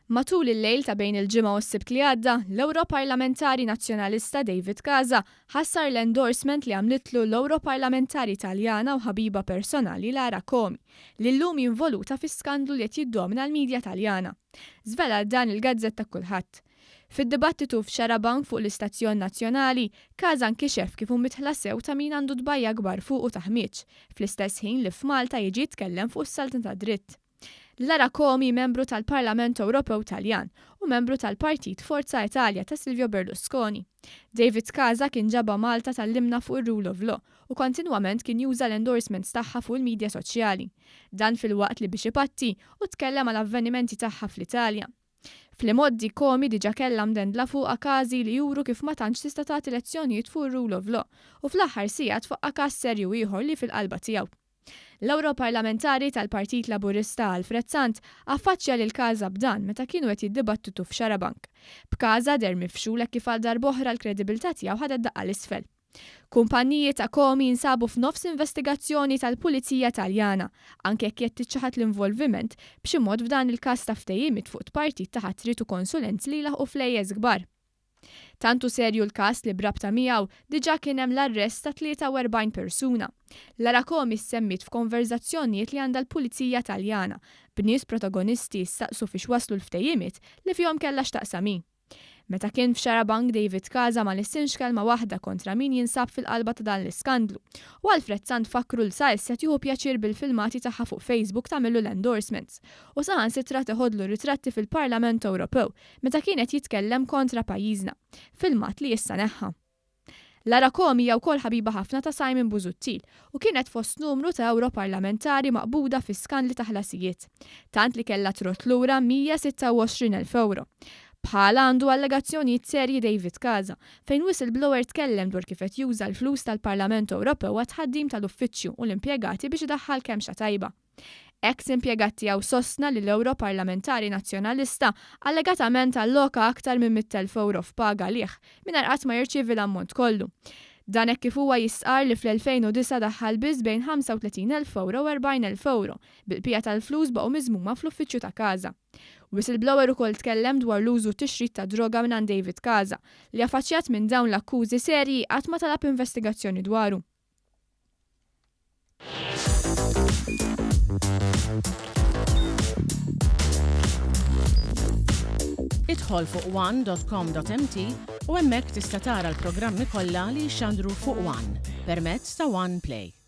Matul il-lejl ta' bejn il-Ġimgħa u s-Sibt li għadda, l-Ewroparlamentari Nazzjonalista David Casa ħassar l-endorsement li għamlitlu l-Ewroparlamentari Taljana u ħabiba personali Lara Comi, li llum hi involuta fi skandlu li qed jiddomina l-media Taljana. Żvelat dan il-gazzetta Kulħadd. Fid-dibattitu f'Xarabank fuq l-istazzjon nazzjonali, Casa nkixef kif hu midħla sew ta' min għandu tbajja' kbar fuqu ta' ħmieġ, fl-istess ħin li f'Malta jiġi jitkellem fuq is-saltna tad-dritt. Lara Comi membru tal-Parlament Ewropew Taljan u membru tal-Partit Forza Italia ta' Silvio Berlusconi. David Casa kien ġabha Malta tgħallimna fuq ir-rule of law u kontinwament kien juża l-endorsements tagħha fuq il-media soċjali. Dan filwaqt li biex ipatti, hu tkellem għal avvenimenti tagħha fl-Italja. Fl-imgħoddi Comi diġa kellha mdendla fuqha każi li juru kif ma tantx tista' tagħti lezzjonijiet fuq ir-rule of law u fl-aħħar sigħat faqqa' każ serju ieħor li fil-qalba tiegħu. L-Ewroparlamentari tal-Partit Laburista Alfred Sant affaċċja lil Casa b'dan meta kienu qed jiddibattitu f'Xarabank. B'Casa deher mifxul hekk kif għal darb'oħra l-kredibilità tiegħu ħadet daqqa 'l isfel. Kumpanniji ta' Comi jinsabu f'nofs investigazzjoni tal-Pulizija Taljana, anke jekk qed tiċċaħad l-involviment b'xi mod f'dan il-każ ta' ftehimiet fuq tpartit ta' ħatriet u konsulenzi li jlaħħqu flejjes kbar. Tant hu serju l-każ li b'rabta miegħu diġà kien hemm l-arrest ta' 43 persuna. Lara Comi ssemmiet f'konverżazzjonijiet li għandha l-Pulizija Taljana, b'nies protagonisti jistaqsu fiex waslu l-ftehimiet li fihom kellha x'taqsam hi. Meta kien f'Xarabank David Casa ma lissinx kelma waħda kontra min jinsab fil-qalba ta' dan l-iskandlu. U Alfred Sant fakkru l sa issa qed jieħu pjaċir bil-filmati tagħha fuq Facebook tagħmillu l-endorsements u saħansitra teħodlu ritratti fil-Parlament Ewropew meta kien qed jitkellem kontra pajjiżna. Filmat li issa neħħa. Lara Comi hija wkoll ħabiba ħafna ta' Simon Busuttil u kienet fost numru ta' Ewroparlamentari maqbuda fi skandli ta' ħlasijiet. Tant li kellha trodd lura 126,000 ewro. Bħalha għandu allegazzjonijiet serji David Casa, fejn whistleblower tkellem dwar kif qed juża l-flus tal-Parlament Ewropew għat-tħaddim tal-uffiċċju u l-impjegati biex idaħħal kemxa tajba. Eks impjegat tiegħu sostna li l-Ewroparlamentari Nazzjonalista allegatament alloka aktar minn 100,000 ewro f'paga għalih mingħajr qatt ma jirċievi l-ammont kollu. Dan hekk kif huwa jistqarr li fl-2009 daħħal biss bejn 35,000 ewro u 40,000 ewro, bil-bqija tal-flus baqgħu miżmuma fl-uffiċċju ta' Casa. Whistleblower ukoll tkellem dwar l-użu u t-tixrid ta' droga mingħand David Casa, li affaċċjat minn dawn l-akkużi serji qatt ma talab investigazzjoni dwaru. Idħol fuq one.com.mt u hemmhekk tista' tara l-programmi kollha li jixxandru fuq One permezz ta' One Play.